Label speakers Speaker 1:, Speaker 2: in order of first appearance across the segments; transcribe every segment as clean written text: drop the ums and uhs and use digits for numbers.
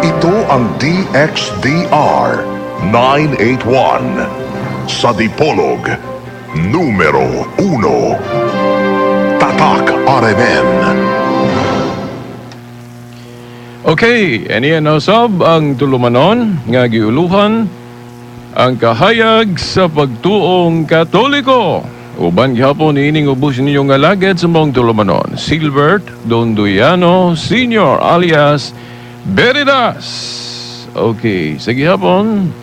Speaker 1: Ito ang DXDR 981 sa Dipolog, numero 1. Tatak RMN.
Speaker 2: Okay, aniya na usab ang tulumanon nga giuluhan ang kahayag sa pagtuong Katoliko. Uban gihapon niining ubos ninyong alagad sa maong tulumanon, Silbert Dondoyano Sr. alias Veritas. Okay, sa gihapon,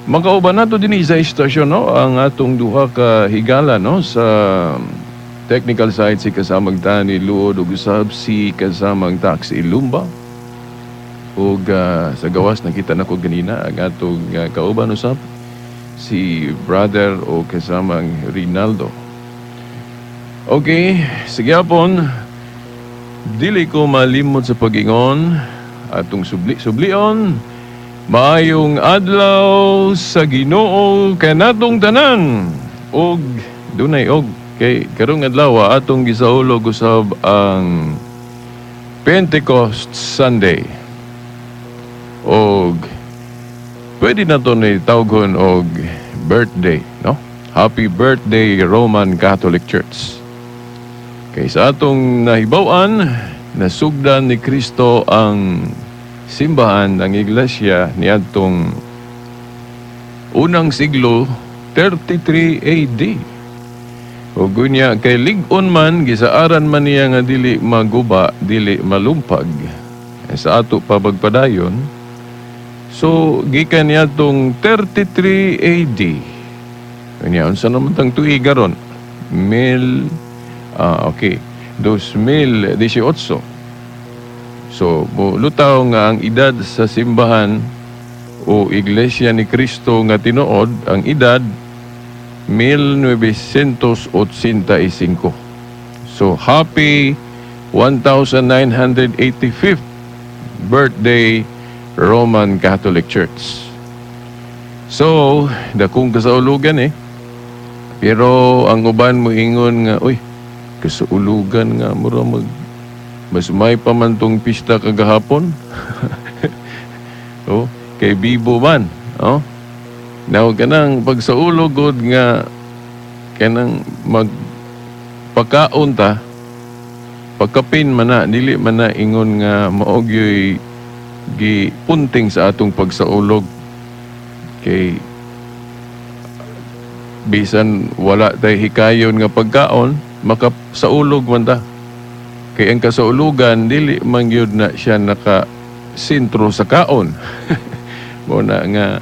Speaker 2: makauban nato dinhi sa istasyon, no, ang atong duha ka higala, no, sa technical side, si kasamang Tani Luod ug usab si kasamang Tax Ilumba. Ug sa gawas, nakita nako ganina ang atong kauban usab, si brother o kasamang Rinaldo. Okay, sige hapon. Dili ko malimot sa pag-ingon atong subli sublion. Maayong adlaw sa Ginoo kanatong tanan. Og dunay og kay karong adlaw atong gisaulog usab ang Pentecost Sunday. Og pwede na to ni tawgon og birthday, no? Happy birthday, Roman Catholic Church. Kay sa atong nahibaw-an, nasugdan ni Kristo ang simbahan, ang iglesia niadtong unang siglo, 33 AD. Ug unya kay lig-on man, gisaaran man niya nga dili maguba, dili malumpag. Eh, sa ato pa pagpadayon. So, gikan niadtong 33 AD. Unya, unsa naman tang tuig karon? Mil, okay, 2018. So, lutaw nga ang edad sa simbahan o Iglesia ni Cristo nga tinuod, ang edad 1985. So, happy 1985th birthday, Roman Catholic Church. So, dakong kasaulugan eh. Pero ang uban mo ingon nga, "Uy, kasaulugan nga mura mag mas may pa man tong pista kagahapon." Oh, kay bibo man, oh. Now kanang pagsaulog gud nga kanang mag pagkaon ta, pagkapin man na, dili man na ingon nga mao gyoy gipunting sa atong pagsaulog, kay bisan wala tay hikayon nga pagkaon, makasaulog man ta, kay ang kasaulugan dili man gyud na siya naka sentro sa kaon. Mo na nga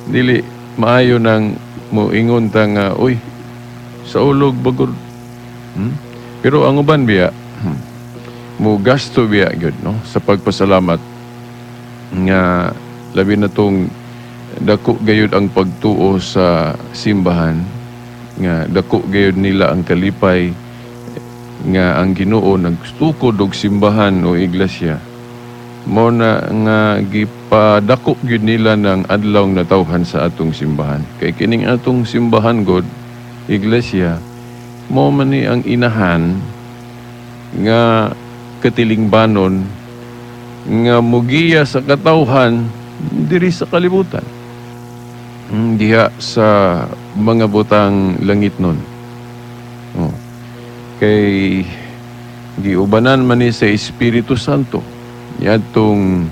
Speaker 2: dili maayo nang moingon ta nga, "Uy, saulog bagod." Pero ang uban biya mo gasto biya gyud, no, sa pagpasalamat nga labi na tong dako gayud ang pagtuo sa simbahan, nga dako gayud nila ang kalipay nga ang Ginoo nagtukod og simbahan o iglesia. Mo na nga gipadako gyud nila ng adlaw natawhan sa atong simbahan, kay kining atong simbahan god, iglesia, mo man ni ang inahan nga katilingbanon nga mugiya sa katawhan diri sa kalibutan, diha sa mga butang langit nun. Oh. Kay giubanan man ni sa Espiritu Santo. Yadtong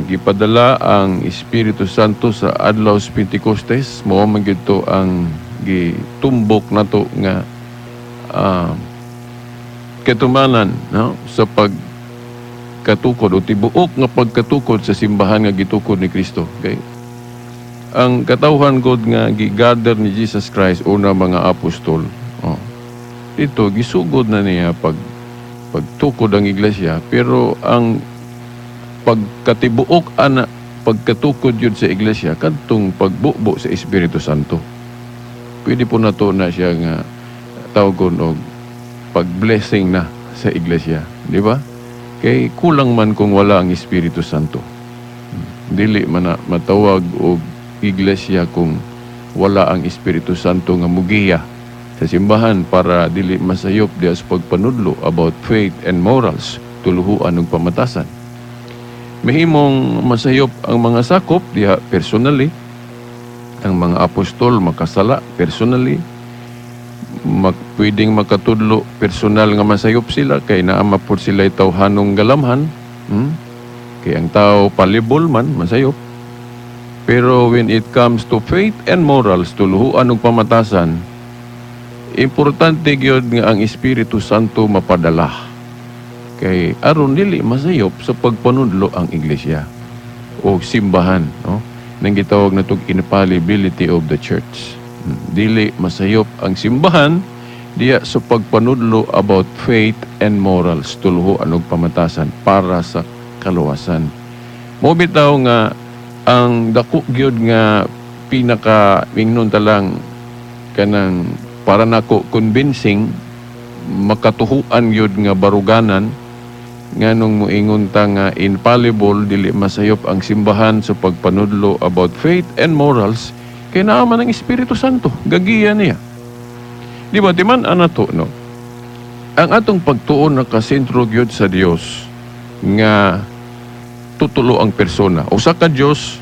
Speaker 2: gipadala ang Espiritu Santo sa adlaw sa Pentecostes, mao man gyud to ang gitumbok nato nga katumanan, no, sa pag katukod o tibuok nga pagkatukod sa simbahan nga gitukod ni Kristo. Okay? Ang katawhan god nga gigather ni Jesus Christ, una mga apostol. Oh. Ito gisugod na niya pagtukod ang iglesia, pero ang pagkatibuok ana pagkatukod yun sa iglesia kadtong pagbubo sa Espiritu Santo. Pwede po na to na siya nga tawgon og pag-blessing na sa iglesia, di ba? Kay kulang man kung wala ang Espiritu Santo. Dili man na matawag og iglesia kung wala ang Espiritu Santo nga mugiya sa simbahan para dili masayop diha sa pagpanudlo about faith and morals. tuluhuan ug pamatasan. Mahimong masayop ang mga sakop diha personally, ang mga apostol makasala personally, pwedeng makatudlo personal nga masayop sila kay naa man pod sila tawhanong galamhan. Kay ang tao fallible man, masayop. Pero when it comes to faith and morals, tuluhuan ug pamatasan, importante gyud nga ang Espiritu Santo mapadala. Kay aron dili masayop sa pagpanudlo ang iglesia o simbahan, no? Nang gitawag natog infallibility of the church. Dili masayop ang simbahan diya sa pagpanudlo about faith and morals, tuluhuan ug pamatasan para sa kaluwasan. Mo bitaw nga ang dako gyud nga pinaka mingnon ta lang kanang para nako convincing, makatuhuan gyud nga baruganan nganong moingon ta nga infallible, dili masayop ang simbahan sa pagpanudlo about faith and morals, kay naa man ang Espiritu Santo, gagiya niya. Di ba, timan-an nato, no, ang atong pagtuo nakasentro gyud sa Dios nga tutulo ang persona. Usa ka Dios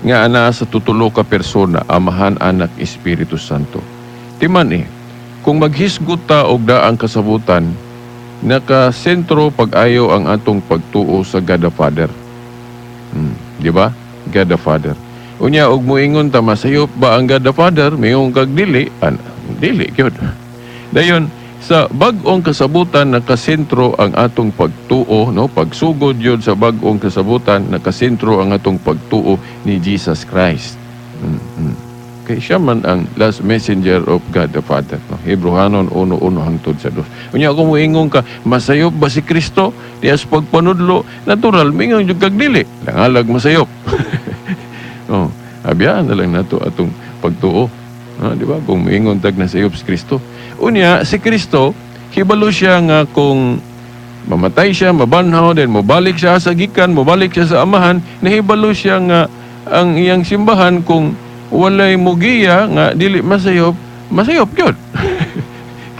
Speaker 2: nga ana sa tutulo ka persona, Amahan, Anak, Espiritu Santo. Timan eh, kung maghisgot ta og daang kasabutan, nakasentro pag-ayo ang atong pagtuo sa God the Father. Di ba? God the Father. Unya og moingon ta masayop ba ang God the Father, mayong kag dili, dili gyud. Dayon sa bag-ong kasabutan nakasentro ang atong pagtuo, no, pagsugod yun sa bag-ong kasabutan, nakasentro ang atong pagtuo ni Jesus Christ. Kay siya man ang last messenger of God the Father, no? Hebreohanon 1:1 hangtod sa 2. Unya kung moingon ka, masayop ba si Kristo diya sa pagpanudlo? Natural, mingon jud kag dili. Langalag masayop. Oh, abiyaan na lang nato atong pagtuo. Ah, di ba? Kung moingon tag nasayop si Kristo. Unya, si Kristo, hibalo siya nga kung mamatay siya, mabanhaw, then mobalik siya sa gikan, mobalik siya sa Amahan, nahibalo siya nga ang iyang simbahan kung walay mugiya nga dili masayop, masayop gyud.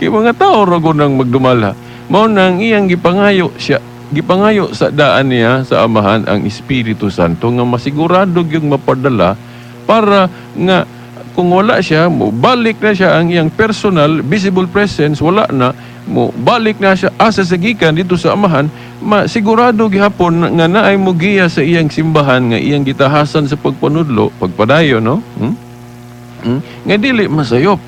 Speaker 2: Kay mga tao ra gud nang magdumala. Mao nang iyang gipangayo siya, gipangayo sa daan niya sa Amahan ang Espiritu Santo nga masigurado gyud mapadala para nga kung wala siya, mo balik na siya, ang iyang personal visible presence wala na, mo balik na siya asa sa gikan dito sa Amahan, masigurado gihapon nga naay mogiya sa iyang simbahan nga iyang gitahasan sa pagpanudlo, pagpadayon, no? Nga dili masayop.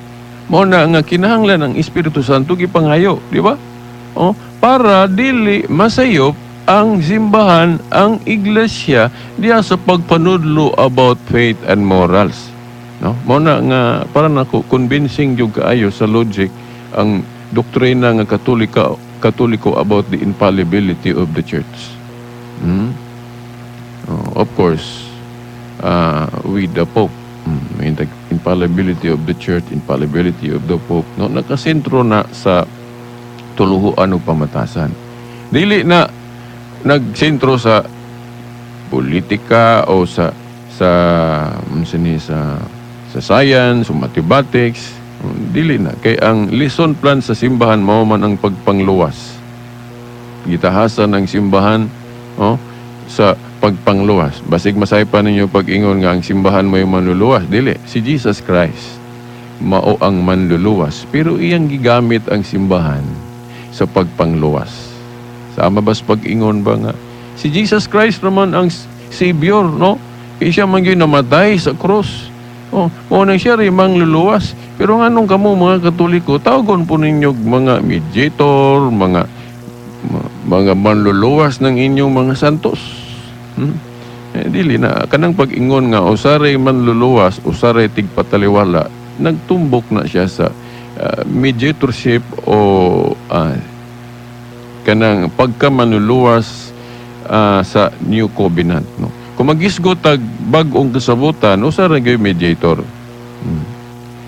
Speaker 2: Mao na nga kinahanglan ang Espiritu Santo, gipangayo, di ba? Oh, para dili masayop ang simbahan, ang iglesia diya sa pagpanudlo about faith and morals. No? Mao na nga para nako convincing jud kaayo sa logic ang doktrina nga Katoliko about the infallibility of the church. Oh, of course, with the Pope. The infallibility of the church, infallibility of the Pope. No, nakasentro na sa tuluhuan ug pamatasan. Dili na nagsentro sa politika o sa unsa ni sa science o mathematics. Dili na kay ang lesson plan sa simbahan mao man ang pagpangluwas. Gitahasan ang simbahan, oh, sa pagpangluwas. Basig masaypan ninyo pag-ingon nga ang simbahan mo yung manluluwas. Dili, si Jesus Christ mao ang manluluwas, pero iyang gigamit ang simbahan sa pagpangluwas. Sama bas pag-ingon ba nga si Jesus Christ naman ang Savior, no? Kay siya man gyud namatay sa cross. Oh, mao nang siya rin mangluluwas. Pero nganong kamo mga Katoliko, tawagon po ninyo mga mediator, mga manluluwas ng inyong mga santos? Eh, dili na kanang pag-ingon nga usaray manluluwas, usaray tigpataliwala, nagtumbok na siya sa mediatorship o kanang pagkamanluluwas sa New Covenant, no? Kung magisgot tag bag-ong kasabutan, usa ra gyud mediator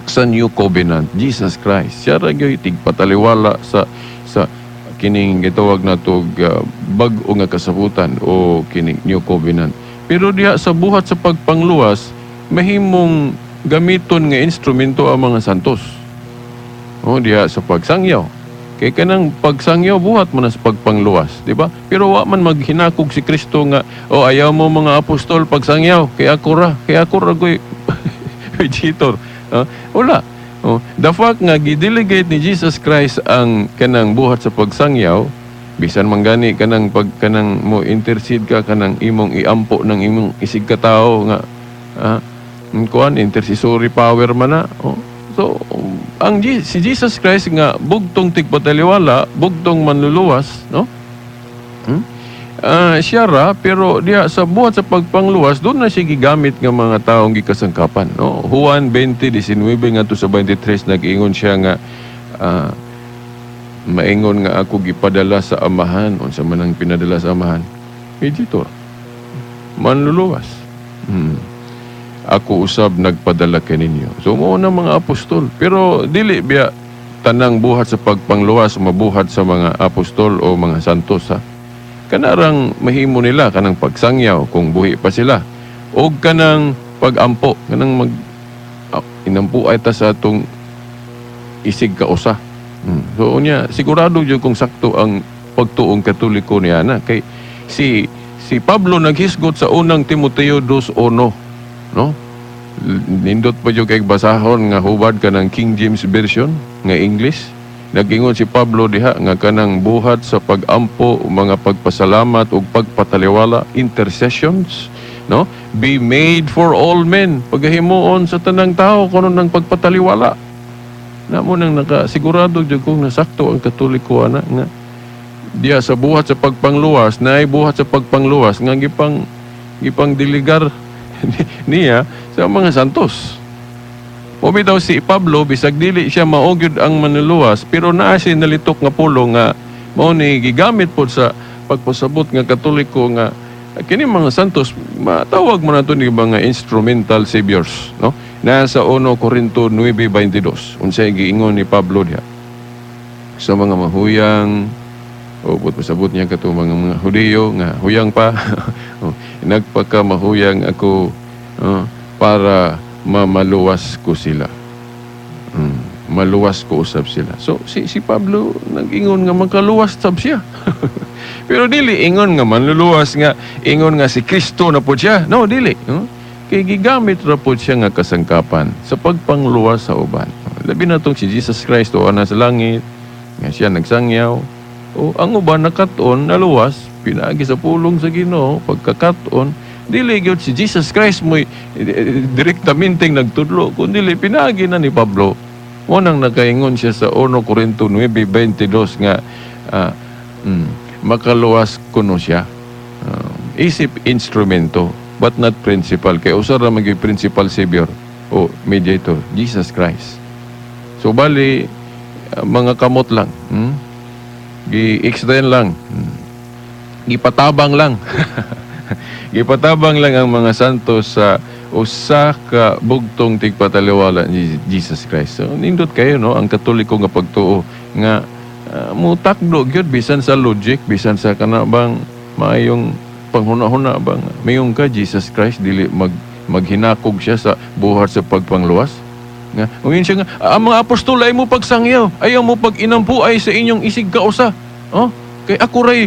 Speaker 2: sa New Covenant, Jesus Christ. Siya ra gyud tigpataliwala sa kining gitawag nato bag-o nga kasabutan o kining New Covenant. Pero diha sa buhat sa pagpangluwas, mahimong gamiton nga instrumento ang mga santos. O diha sa pagsangyaw. Kay kanang pagsangyaw, buhat man na sa pagpangluwas, di ba? Pero wa man maghinakog si Kristo nga, "Oh, ayaw mo mga apostol pagsangyaw, kay ako ra ko'y mediator." Ah, wala. Oh, the fact nga gi-delegate ni Jesus Christ ang kanang buhat sa pagsangyaw, bisan man gani kanang pag kanang mo intercede ka, kanang imong iampo ng imong isig ka tawo nga kuan, intercessory power man na. Oh. So ang si Jesus Christ nga bugtong tigpataliwala, bugtong manluluwas, no? Hmm? Siya ra, pero diha sa buhat sa pagpangluwas, doon na siya gigamit nga mga taong gikasangkapan, no? Juan 20:19 ngadto sa 23, nag-ingon siya nga maingon nga ako gipadala sa Amahan. Unsa man ang pinadala sa Amahan? Mediator, manluluwas. Ako usab nagpadala kaninyo. So mao na mga apostol, pero dili biya tanang buhat sa pagpangluwas mabuhat sa mga apostol o mga santos, ha. Kanarang mahimo nila kanang pagsangyaw kung buhi pa sila o kanang pagampo, kanang mag inampo ay ta sa atong isig kausa. So unya, sigurado jud kung sakto ang pagtuong Katoliko niya na kay si Pablo naghisgot sa Unang Timoteo 2:1, no? Nindot pa jud kay basahon nga hubad kanang King James Version nga English. Nagingon si Pablo diha nga kanang buhat sa pagampo, mga pagpasalamat ug pagpataliwala, intercessions, no, be made for all men, pagahimuon sa tanang tao kuno ng pagpataliwala na. Mo nang nakasigurado jud kung nasakto ang Katoliko ana nga diya sa buhat sa pagpangluwas, naay buhat sa pagpangluwas nga gipang diligar niya sa mga santos. Mao bitaw si Pablo, bisag dili siya mao gyud ang manluluwas, pero naa siya nalitok nga pulong nga mao ni gigamit pod sa pagpasabot nga Katoliko nga kini mga santos matawag mo nato ni mga instrumental saviors, no? Nasa 1 Corinto 9:22, unsay giingon ni Pablo diha sa mga mahuyang o buot pasabot niya kato mga Hudiyo nga huyang pa? Oh, nagpaka mahuyang ako, oh, para mamaluwas ko sila. Maluwas ko usab sila. So si Pablo nag-ingon nga makaluwas sab siya. Pero dili ingon nga manluluwas nga ingon nga si Kristo na po siya. No, dili. No? Kay gigamit ra po siya nga kasangkapan sa pagpangluwas sa uban. Labi na tong si Jesus Christ o na sa langit nga siya nagsangyaw. O ang uban nakat-on, naluwas pinaagi sa pulong sa Ginoo. Pagkakat-on, dili gyud si Jesus Christ mo'y direktamenteng nagtudlo, kundi pinaagi na ni Pablo. Mo nang nakaingon siya sa 1 Corinto 9:22 nga makaluwas kuno siya. Isip instrumento but not principal, kay usa ra maging principal savior o mediator, Jesus Christ. So bali mga kamot lang. Gi-extend lang. Gipatabang lang. Gipatabang lang ang mga santos sa usa ka bugtong tigpataliwala ni Jesus Christ. So nindot kayo, no, ang Katoliko nga pagtuo nga mutakdo gyud bisan sa logic, bisan sa kana bang maayong panghuna-huna bang mayon ka Jesus Christ dili maghinakog siya sa buhat sa pagpangluwas. Nga, ngayon siya nga, "Ah, ang mga apostol ay mo pagsangyaw, ayaw mo pag inampu ay sa inyong isig kausa. Oh, kay ako ray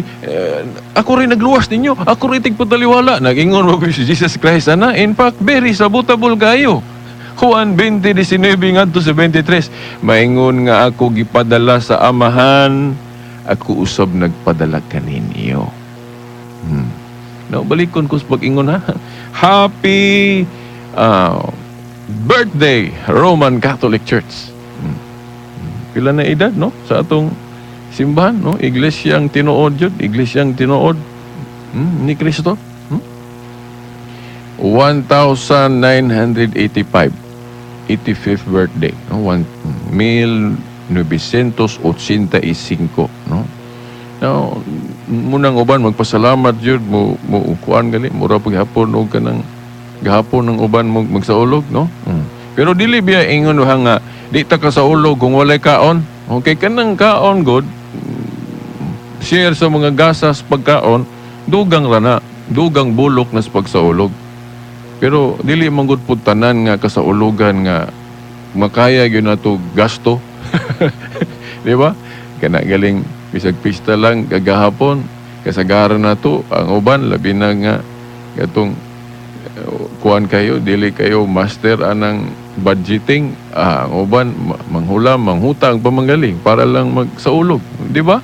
Speaker 2: nagluwas ninyo, ako ray tigpataliwala." Nag-ingon mo si Jesus Christ ana? In fact, very sabotable kayo. Juan 20:19 ngadto sa 23. Maingon nga ako gipadala sa Amahan, ako usab nagpadala kaninyo. No, balikon ko sa pag-ingon, ha. Happy birthday, Roman Catholic Church. Pila na edad, no, sa atong simbahan, no? Iglesyang tinuod yun, iglesyang tinuod ni Kristo. 1985, 85th birthday, no? 1985, no? Now, munang uban magpasalamat jud mo kuan gali mura pag hapon og kanang gahapon ng uban mo magsaulog, no? Pero dili biya ingon ha nga di ta ka saulog kung walay kaon. Okay, kanang kaon god, share sa mga gasas pagkaon, dugang rana, dugang bulok na sa pagsaulog. Pero dili man gud pud tanan nga kasaulugan nga makaya gyud nato gasto. Di ba? Kana galing bisag pista lang kagahapon, kasagaran nato ang uban, labi na nga katong kuan kayo, dili kayo master anang budgeting, ang uban manghulam, manghutang pa manggaling para lang magsaulog, di ba?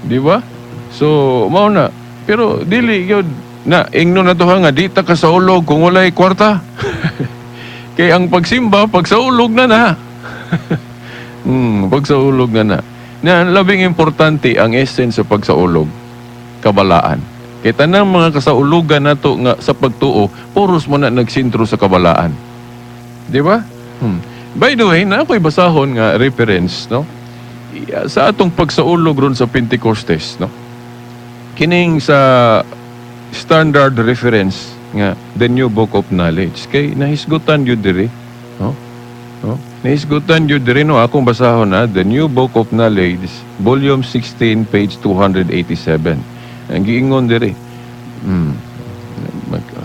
Speaker 2: Di ba? So mao na, pero dili gyud na ingno na to nga di ta kasaulog kung walay kwarta. Kay ang pagsimba, pagsaulog na na. Pagsaulog na na. Na labing importante ang essence sa pagsaulog, kabalaan. Kay tanang mga kasaulugan nato nga sa pagtuo, puros mo na nagsintro sa kabalaan. Di ba? By the way, na ako'y basahon nga reference, no? Sa atong pagsaulog ron sa Pentecostes, no? Kining sa standard reference nga The New Book of Knowledge kay nahisgutan yun diri, no? No? Nahisgutan yun diri, no? Akong basahon na The New Book of Knowledge, volume 16, page 287. Ang giingon diri,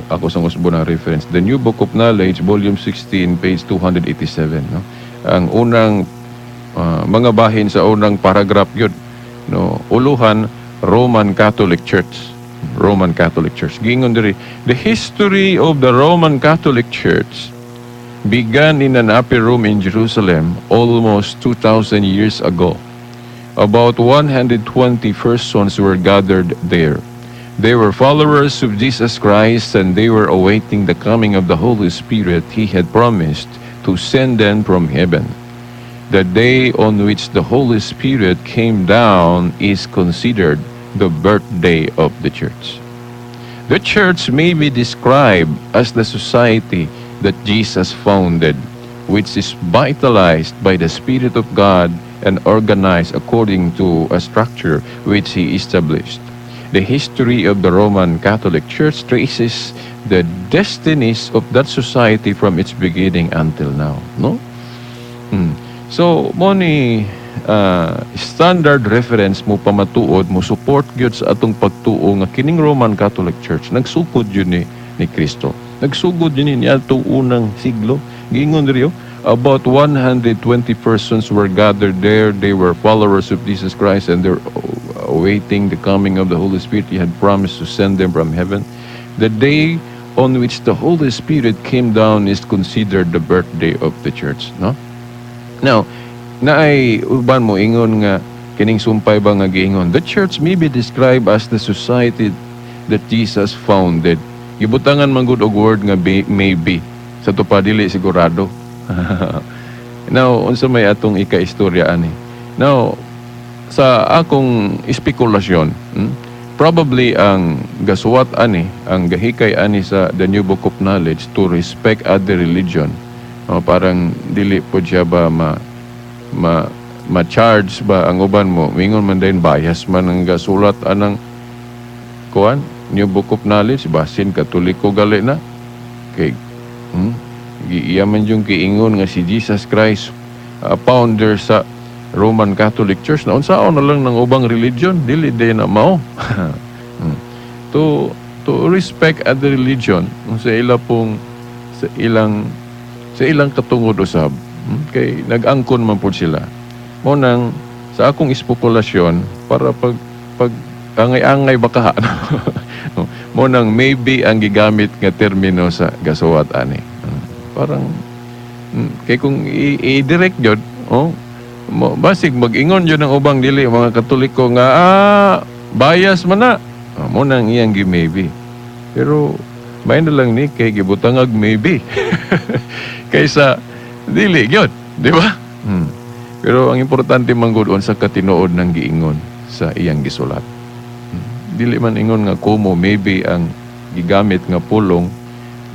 Speaker 2: ako sa usbo ng reference, The New Book of Knowledge, volume 16, page 287, no? Ang unang mga bahin sa unang paragraph yun, no? Uluhan, Roman Catholic Church. Roman Catholic Church. Giingon diri, "The history of the Roman Catholic Church began in an upper room in Jerusalem almost 2,000 years ago. About 120 persons were gathered there. They were followers of Jesus Christ and they were awaiting the coming of the Holy Spirit he had promised to send them from heaven. The day on which the Holy Spirit came down is considered the birthday of the church. The church may be described as the society that Jesus founded, which is vitalized by the Spirit of God and organized according to a structure which he established. The history of the Roman Catholic Church traces the destinies of that society from its beginning until now." No? So, mo ni standard reference mo pamatuod, mo support gyud sa atong pagtuo nga kining Roman Catholic Church nagsugod yun ni Kristo. Nagsugod yun ni atong unang siglo. Giingon diri, oh, about 120 persons were gathered there. They were followers of Jesus Christ and they're awaiting the coming of the Holy Spirit he had promised to send them from heaven. The day on which the Holy Spirit came down is considered the birthday of the church," no? Now, naay uban mo ingon nga kining sumpay ba nga giingon, "The church may be described as the society that Jesus founded." Gibutangan man gud og word nga be, "maybe." Sa to pa dili sigurado. Now, unsa may atong ika-istorya ani? Now, sa akong espekulasyon, probably ang gasuwat ani, ang gahikay ani sa The New Book of Knowledge to respect other religion. Oh, parang dili po siya ba ma ma ma-charge ba ang uban mo mingon man din bias man ang gasulat anang kuan New Book of Knowledge, basin Katoliko gali na kay iya man yung giingon nga si Jesus Christ founder sa Roman Catholic Church na unsaon na lang ng ubang religion, dili din na mao. To respect other religion sa ila pong sa ilang katungod usab, kay nag-angkon man pud sila. Mo nang sa akong espekulasyon para pag angay-angay baka, mo nang "maybe" ang gigamit nga termino sa gasuwat ani. Parang kay kung i-direct gyud, oh, mo, basig mag-ingon yun ang ubang dili mga Katoliko nga bias man na. Oh, mo nang iyang gi "maybe." Pero may na lang ni kay gibutangag "maybe" kaysa dili gyud, di ba? Pero ang importante man gud sa katinuod ng giingon sa iyang gisulat. Dili man ingon nga kumo "maybe" ang gigamit nga pulong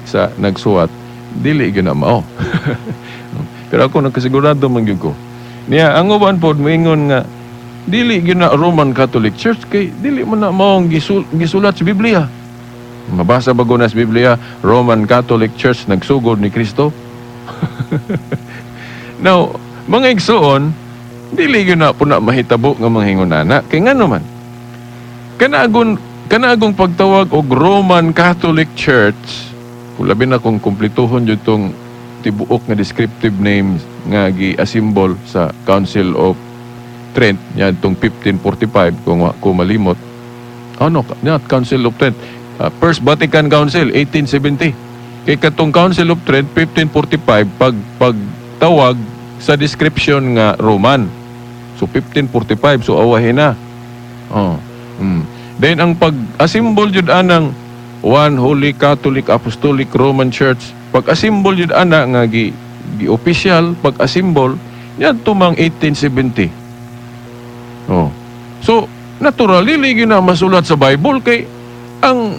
Speaker 2: sa nagsuwat, dili gyud na mao. Pero ako nagkasigurado man gyud ko. Niya ang uban pod moingon nga dili gyud na Roman Catholic Church kay dili man na mao ang gisulat sa Biblia. Mabasa ba na sa Biblia Roman Catholic Church nagsugod ni Kristo? Now, mga igsuon, dili gyud na po na mahitabo nga mga hingunana. Kay ngano man? Kanaagong pagtawag og Roman Catholic Church, kung labi na kung kumplituhon jud tong tibuok nga descriptive names nga gi-assemble sa Council of Trent niadtong 1545, kung wa ko malimot. Ano, not Council of Trent. First Vatican Council, 1870. Kay katong Council of Trent 1545, pagtawag sa description nga Roman. So 1545, so awahin na. Oh. Then ang pag-assemble jud anang One Holy Catholic Apostolic Roman Church, pag-assemble jud ana nga gi official pag-assemble niadto mang 1870. Oh. So naturally dili na masulat sa Bible kay ang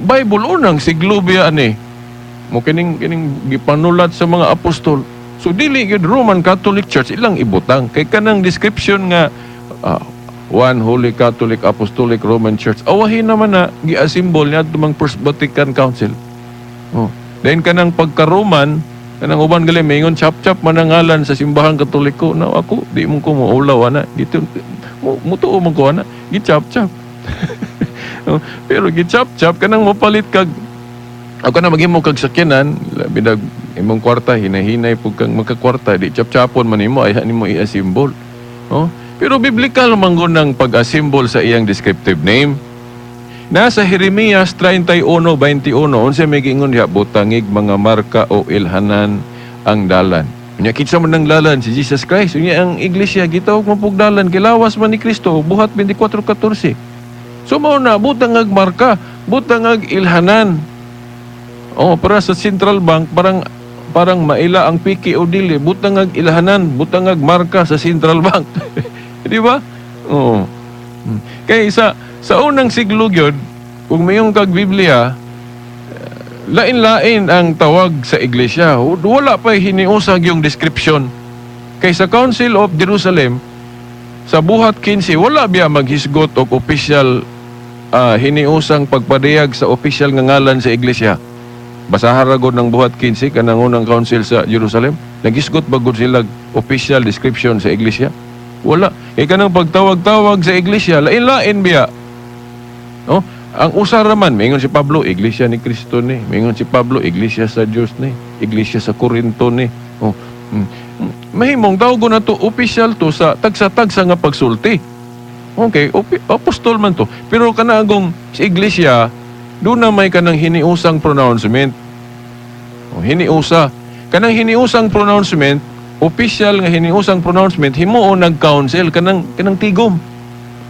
Speaker 2: Bible unang siglo biya ani. Mo kining gipanulat sa mga apostol. So dili gyud Roman Catholic Church ilang ibutang kay kanang description nga One Holy Catholic Apostolic Roman Church, awahin naman na gi-assemble niya mang First Vatican Council. Oh. Then kanang pagka-Roman, kanang uban gali maingon chap-chap man ang ngalan sa Simbahang Katoliko. Na ako di mo ko moulaw ana. Dito mo mutuo man ko ana. Gi-chap-chap. Oh, pero gi-chap-chap kanang mopalit kag ako na maghimo kag sakyanan, labi nag imong kwarta, hinay-hinay pug kang magkakwarta, di chap-chapon man nimo, ay nimo i-assemble. Oh? Pero biblical man gud ng pag-assemble sa iyang descriptive name. Nasa Jeremias 31:21, unsa may giingon diha? "Butangig mga marka o ilhanan ang dalan." Unya kinsa man ang dalan? Si Jesus Christ. Unya ang iglesia gitawag man pug dalan kay lawas man ni Kristo, Buhat 24:14. So mao na, butangag marka, butangag ilhanan. Oh, para sa central bank, parang parang maila ang piki o dili, butangag ilhanan, butangag marka sa central bank. Di ba? Oo. Kay sa unang siglo gyud, kung mayong kag Biblia, lain-lain ang tawag sa iglesia. Wala pa hiniusag yung description. Kay sa Council of Jerusalem, sa Buhat 15, wala biya maghisgot og official hiniusang pagpadayag sa official nga ngalan sa iglesia. Basahan ra gud ng Buhat 15, kanang unang council sa Jerusalem. Naghisgot ba gud sila official description sa iglesia? Wala. Kay kanang pagtawag-tawag sa iglesia, lain-lain biya. No? Ang usa ra man, mingon si Pablo, Iglesia ni Kristo ni. Mingon si Pablo, Iglesia sa Dios ni. Iglesia sa Corinto ni. Oh. Mahimong tawgon na to official to sa tagsa-tagsa nga pagsulti. Okay, apostol man to. Pero kanagong sa iglesia, doon na may kanang hiniusang pronouncement. Oh, hiniusa. Kanang hiniusang pronouncement, official nga hiniusang pronouncement, himuon nag-council kanang tigom.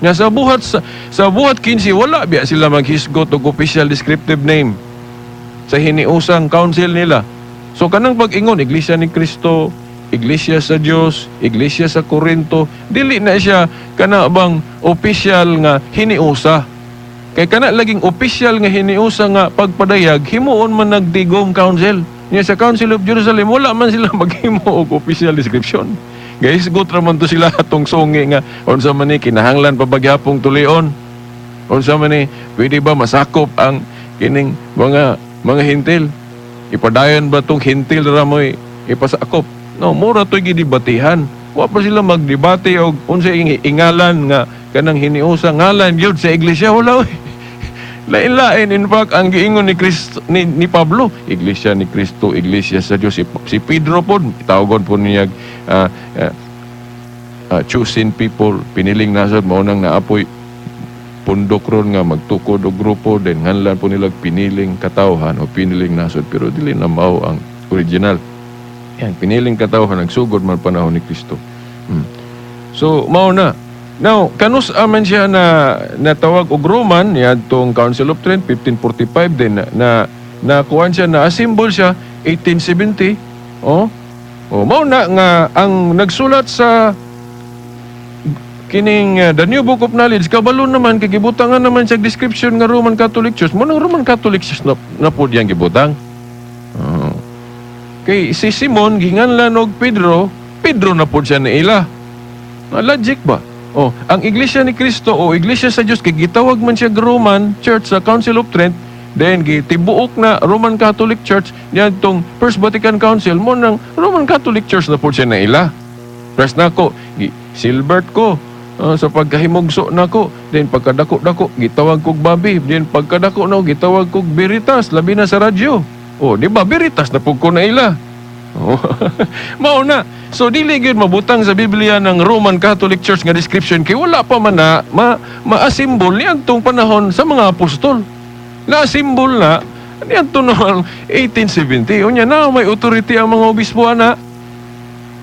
Speaker 2: Nga sa Buhat 15, wala biya sila maghisgot og official descriptive name sa hiniusang council nila. So kanang pag-ingon Iglesia ni Kristo, Iglesia sa Dios, Iglesia sa Corinto, dili na siya kana bang official nga hiniusa. Kay kana laging official nga hiniusa nga pagpadayag, himuon man nagtigom council. Nya sa Council of Jerusalem, wala man sila maghimo og official description. Guys, ra man to sila atong sungi nga unsa man ni, kinahanglan pa ba gyapong tulion? Unsa man ni, pwede ba masakop ang kining mga Hentil? Ipadayon ba tong Hentil ra mo'y ipasakop? No, mura to'y gidibatihan. Wa pa sila magdebate og unsa ingalan nga kanang hiniusa ngalan gyud sa iglesia, wala oy. Lain-lain, in fact, ang giingon ni Kristo ni Pablo, Iglesia ni Kristo, Iglesia sa Dios. Si Pedro pod, tawagon po niya chosen people, piniling nasod, mao nang naapoy pundok ron nga magtukod og grupo, then nganlan po nila piniling katawhan o piniling nasod, pero dili na mao ang original. Yan, piniling katawhan nagsugod man panahon ni Kristo. So mao na. Now, kanus aman siya na natawag og Roman niadtong Council of Trent 1545, din na kuan siya, na assemble siya 1870. Oh. Oh, mao na nga ang nagsulat sa kining The New Book of Knowledge kabalo naman kay gibutangan naman siya description nga Roman Catholic Church. Mo nang Roman Catholic Church na pod yang gibutang. Oh. Kay si Simon ginganlan og Pedro, Pedro na pod siya naila. Na logic ba? Oh, ang Iglesia ni Kristo o Iglesia sa Dios kay gitawag man siya Roman Church sa Council of Trent, then gitibuok na Roman Catholic Church niadtong First Vatican Council, mo nang Roman Catholic Church na pod siya naila. Press nako, gi Silbert ko sa pagkahimugso nako, then pagkadako-dako gitawag kog Bobby, then pagkadako na gitawag kog Veritas, labi na sa radyo. Oh, di ba Veritas na pud ko naila? Oh. Mao na. So dili gyud mabutang sa Biblia ng Roman Catholic Church nga description kay wala pa man na ma-assemble niadtong panahon sa mga apostol. Na-assemble na niadto noong 1870. Unya na may authority ang mga obispo ana.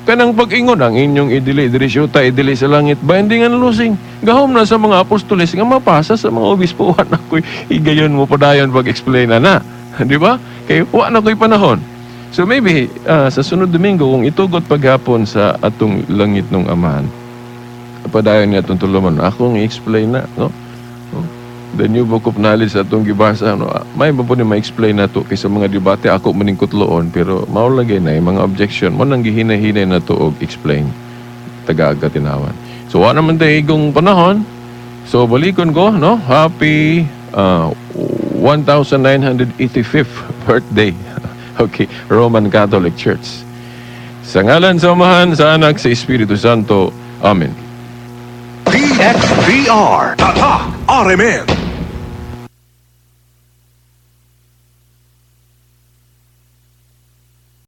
Speaker 2: Kanang pag-ingon ang inyong idili diri sa idili sa langit, binding and loosing. Gahom na sa mga apostoles nga mapasa sa mga obispo. Wa na ko'y higayon mo padayon pag-explain na na. Di ba? Kay wa na ko'y panahon. So maybe sa sunod Domingo, kung itugot paghapon sa atong langit nung Amahan, padayon niya atong tuluman. Akong i-explain na, no? Oh. The New Book of Knowledge atong gibasa, no? May ba po ni ma-explain na to kaysa mga debate ako maning kutloon, pero mao lagi na yung mga objection mo nang gihinay-hinay na to og explain tagaga tinawan. So wa naman tayo igong panahon. So balikon ko, no? Happy 1985th birthday. Okay, Roman Catholic Church. Sa ngalan sa Amahan, sa Anak, sa Espiritu Santo. Amen.
Speaker 1: DXDR. Tatak RMN.